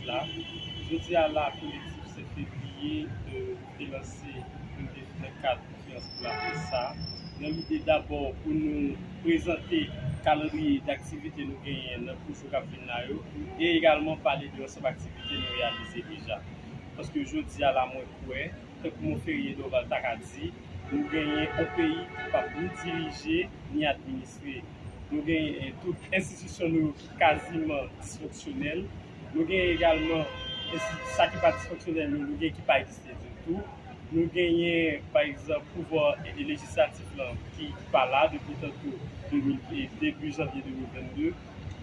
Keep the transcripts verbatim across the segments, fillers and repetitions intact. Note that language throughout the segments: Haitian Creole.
la. Jodi a la, kolektif sèt fevriye, euh, te lanse yon defi nan kad konferans pou laprès sa, nan lide dabò pou nou prezante kalandriye daktivite nou genyen nan pou jou k ap vin la yo, e egalman pale de ansanm aktivite nou reyalize deja. Paske jodi a la, mwen kwè, tankou Monferrier Dorval ta ka di, nou genyen yon peyi ki p ap ni dirije, ni administre. Nou genyen tout enstitisyon nou yo ki kaziman disfonksyonèl. Nou genyen egalman ensti-, sa ki pa disfonksyonèl yo, nou genyen ki pa egziste ditou. Nou genyen, pa egzanp, pouvwa e, e lejislatif lan ki pa la depi tankou de mil, e depi janvye de mil vennde.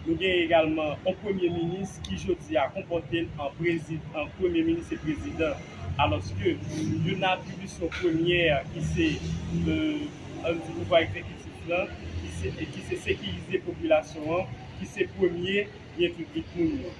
Nou genyen egalman yon premye minis ki jodi a konpòte l an prezi-, an premye minis e prezidan, alòske youn nan atribisyon premyè ki se, euh, ann di pouvwa egzekitif lan, ki se, ki se sekirize popilasyon an, ki se premye byen piblik moun yo.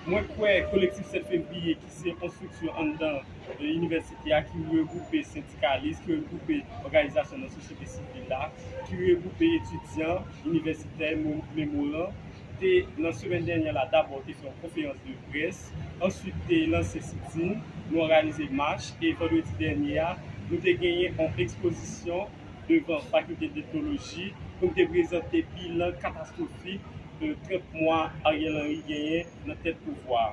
Mwen kwè kolektif sèt fevriye, ki se yon estrikti anndan, e, inivèsite a, ki regwoupe sendikalis, ki regwoupe òganizasyon nan sosyete sivil la, ki regwoupe etidyan, inivèsitè, mo-, memoran, te, nan semèn dènyè la, dabò te fè yon konferans de près, answit te lanse sit-in, nou òganize mach, e vandredi dènyè a, nou te genyen yon ekspozisyon devan Fakilte d'Etnoloji pou n te prezante bilan katastwofik de trant mwa Ariel Henry genyen nan tèt pouvwa a.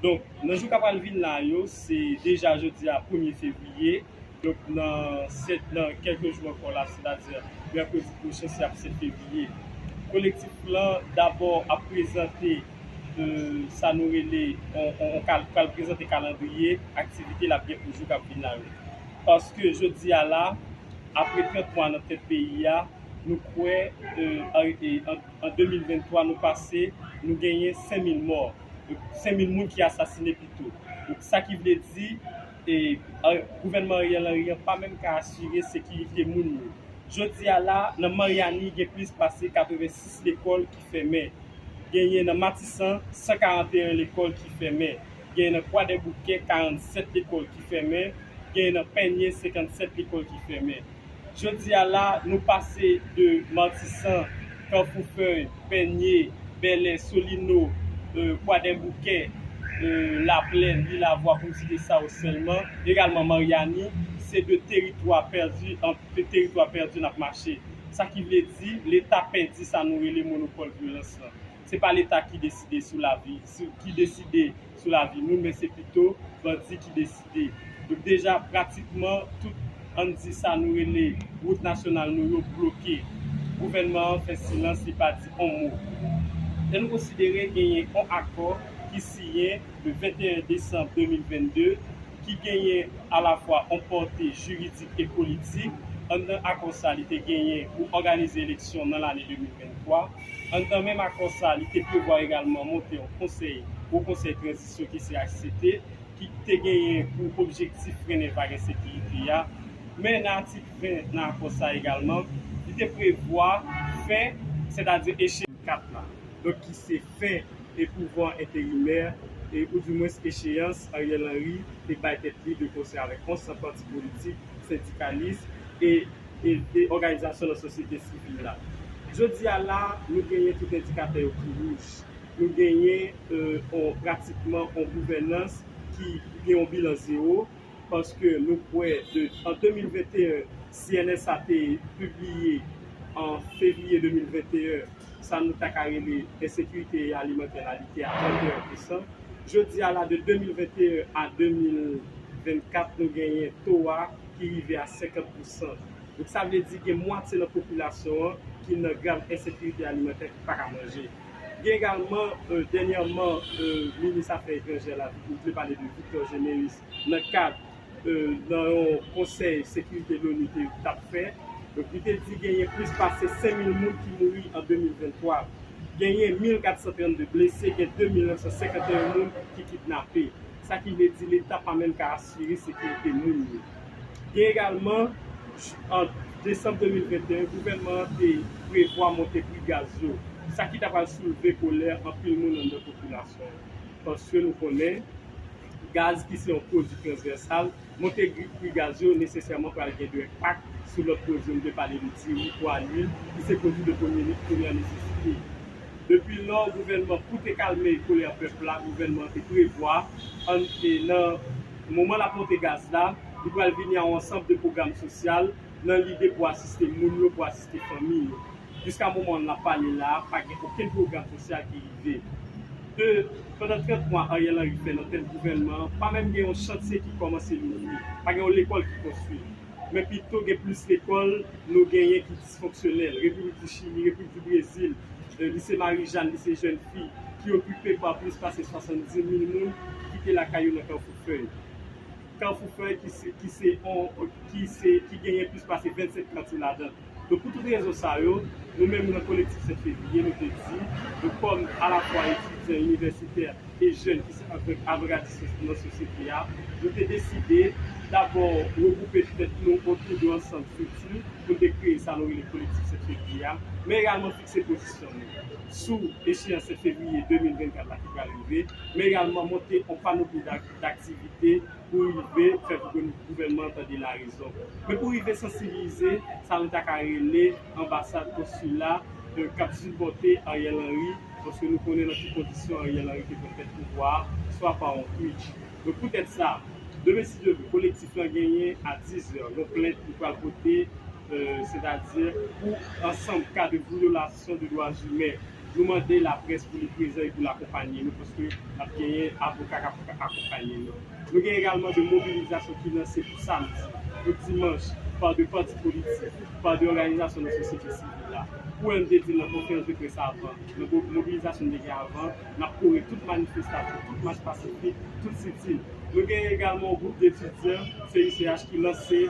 Donk, nan jou k ap pral vin la yo, se deja jodi a premye fevriye. Donk, nan sèt, nan kèlke jou ankò la, sètadi mèkredi pwochen, se ap sèt fevriye. Kolektif lan dabò ap prezante, euh, sa nou rele, on, on, on kal-, pral prezante kalandriye aktivite l ap gen pou jou k ap vin la yo. Paske jodi a la, apre trant mwa nan tèt peyi a, nou kwè, euh, an, e, an, an de mil venntwa, nou pase, nou genyen senk mil mò. Senk mil moun ki asasine pito. Donk, sa ki vle di, e, a, gouvènman Ariel Henry an pa menm ka asire sekirite moun yo. Jodi a la, nan Maryani, gen plis pase katrevensis lekòl ki fèmen. Genyen nan Matisan, san karanteyen lekòl ki fèmen. Genyen nan Kwadèboukè, karannsèt lekòl ki fèmen. Genyen nan Pènye, senkannsèt lekòl ki fèmen. Jodi a la, nou pase de Matisan, Kafou Fèy, Pènye, Bèlè, Solino, e, Kwadèboukè, e, Laplèn, Lilavwa, pou m site sa yo sèlman, egalman Maryani, se de teritwa pèdi, an, de teritwa pèdi n ap mache. Sa ki vle di, Leta pèdi sa nou rele monopòl vyolans lan. Se pa Leta ki deside sou lavi, sou, ki deside sou lavi moun, men se pito bandi ki deside. Donk, deja, pratikman, tout, ann di sa nou rele wout nasyonal nou yo bloke. Gouvènman an fè silans, li pa di on mo. Lè nou konsidere genyen on akò ki siyen le venteyen desanm de mil vennde, ki genyen alafwa on pòte jiridik e politik. Anndan akò sa, li te genyen pou òganize eleksyon nan lane de mil venntwa. Anndan menm akò sa, li te prevwa egalman monte yon konsèy, Wo Konsèy Tranzisyon ki se H C T, ki te genyen pou objektif frennen vag ensekirite a. Men nan atik ven nan akò sa egalman, li te prevwa fen, sètadi eche kat la. Donk, ki se fen e pouvwa enterimè, e, oudimwens echeyans Ariel Henry te bay tèt li de konsè avèk onz san pati politik, sendikalis e, e, e òganizasyon nan sosyete sivil la. Jodi a la, nou genyen tout endikatè yo ki wouj. Nou genyen, e, on, pratikman on gouvènans ki gen yon bilan zewo, paske nou kwè de, an de mil venteyen, C N S A te pibliye an fevriye de mil venteyen, sa nou ta ka rele ensekirite alimantè la, li te a trannteyen pousan. Jodi a la, de de mil venteyen a de mil vennkat, nou genyen to a ki rive a senkant pousan. Donk, sa vle di gen mwatye nan popilasyon an ki nan grav ensekirite alimantè, ki pa ka manje. Gen egalman, e, dènyèman, e, minis afè etranjè la, m vle pale de Victor Généus, nan kad, e, nan yon konsèy sekirite Loni te, t ap fè. Donk, li te di genyen plis pase senk mil moun ki mouri an de mil venntwa. Genyen mil kat san trannde blese, gen de mil nèf san senkanteyen moun ki kidnape. Sa ki vle di Leta pa menm ka asire sekirite moun yo. Gen egalman, an desanm de mil venteyen, gouvènman an te prevwa monte pri gaz yo, sa ki ta pral soulve kolè anpil moun anndan popilasyon an. Paske nou konnen, gaz ki se yon pwodui transvèsal, monte pri, pri gaz yo nesesèman pral gen de enpak sou lòt pwodui, nou te pale de diri, pwa, lwil, ki se pwodui de premye, premyè nesesite. Depi lò gouvènman, pou te kalme kolè pèp la, gouvènman te prevwa, an, e nan moman l ap monte gaz la, li pral vini a yon ansanm de pwogram sosyal nan lide pou asiste moun yo, pou asiste fanmi yo. Jiska moman n ap pale la, pa gen okenn pwogram sosyal ki rive. De, pandan trant mwa Ariel Henry fè nan tèt gouvènman an, pa menm gen yon chantye ki kòmanse louvri, pa gen yon lekòl ki konstwi. Men pito gen plis lekòl nou genyen ki disfonksyonèl. Repiblik di Chili, Repiblik di Brezil, eh, Lise Marijàn, Lise Jèn Fi, ki okipe pa plis pase swasanndis mil moun ki kite lakay yo nan Kafou Fèy. Kafou Fèy ki se, ki se, on, ki se, ki genyen plis pase vennsenk katye ladan l. Donk, pou tout rezon sa yo, nou menm nan Kolektif Sèt Fevriye, nou te di, nou kòm alafwa etidyan inivèsitè e jèn ki se avèk avangadis nan sosyete a, nou te deside dabò regwoupe tèt nou otou de yon ansanm estrikti pou n te kreye sa nou rele Kolektif Sèt Fevriye a, men egalman fikse pozisyon nou sou echeyans sèt fevriye de mil vennkat la ki pral rive, men egalman monte yon panopi d'ak-, d'aktivite pou rive fè gouvènman an tande larezon. Men pou rive sansibilize sa nou ta ka rele anbasad, konsila, eh, k ap sipòte Ariel Henry, paske nou konnen nan ki kondisyon Ariel Henry te pran tèt pouvwa a, swa pa yon Twitch. Donk poutèt sa, demen si Dye vle, kolektif lan genyen a diz è yon plent nou pral pote, eh, sètadi pou ansanm ka de vyolasyon de dwa imen. Nou mande laprès pou li prezan e pou l akonpanye nou, paske n ap genyen avoka k ap akonpanye nou. Nou gen egalman de mobilizasyon ki lanse pou samdi, pou dimanch, pa de pati politik, pa de òganizasyon nan sosyete sivil la. Pou N D di nan konferans de près avan, nan mo-, mobilizasyon n te gen avan, n ap kore tout manifestasyon, tout mach pasifik, tout sitin. Nou gen egalman yon gwoup de etidyan C I C H ki lanse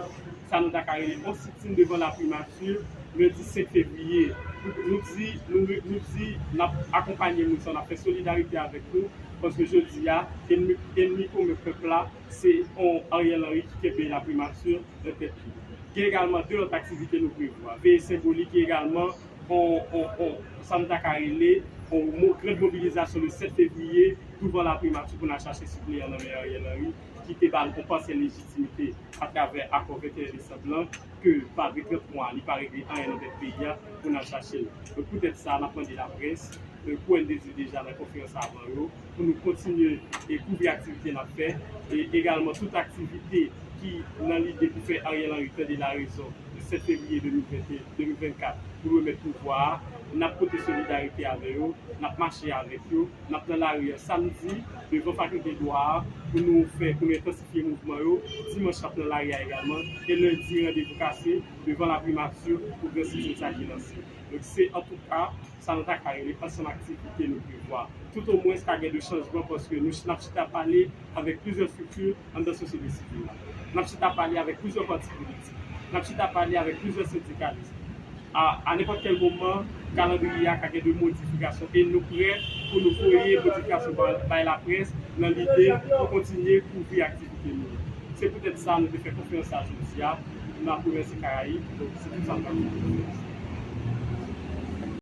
sa nou ta ka rele yon sitin devan laprimati lendi senk fevriye. Nou di, nou, nou di n ap akonpanye moun sa yo, n ap fè solidarite avèk nou, paske jodi a, enmi, enmi komen pèp la, se yon Ariel Henry ki kenbe laprimati nan tèt li. Gen egalman de lòt aktivite nou prevwa. Veye senbolik egalman, on, on, on, sa nou ta ka rele, on mo-, grand mobilizasyon le sèt fevriye douvan laprimati pou n al chache sipleyan nan men Ariel Henry, ki te ba l yon pasyèl lejitimite atravè akò venteyen desanm lan, ke malgre trant mwa, li pa regle anyen nan tèt peyi a pou n al chache l. Donk, poutèt sa, n ap mande laprès, eh, pou N D di deja nan konferans avan yo, pou nou kontinye e kouvri aktivite n ap fè, e egalman tout aktivite ki nan lide pou fè Ariel Henry tande larezon, le sèt fevriye de mil venteyen, de mil vennkat, pou remèt pouvwa a, n ap pote solidarite avè yo, n ap mache avèk yo, n ap nan lari a samdi devan fakilte dwa a pou nou fè, pou nou entansifye mouvman yo. Dimanch, n ap nan lari a egalman. E lendi, randevou kase devan laprimati pou gran sitin sa ki lanse. Donk, se antouka sa nou ta ka rele ansanm aktivite nou prevwa. Toutomwens, ka gen de chanjman paske nou, n ap chita pale avèk plizyè estrikti anndan sosyete sivil la. N ap chita pale avèk plizyè pati politik. N ap chita pale avèk plizyè sendikalis. A, a nenpòt kèl moman, kalandriye a ka gen de modifikasyon e nou prè pou nou voye modifikasyon bay, bay laprès nan lide pou kontinye kouvri aktivite nou yo. Se poutèt sa nou te fè konferans sa jodi a. Nou ap remèsye Karayib. Donk, se tout sa m t ap di pou konferans.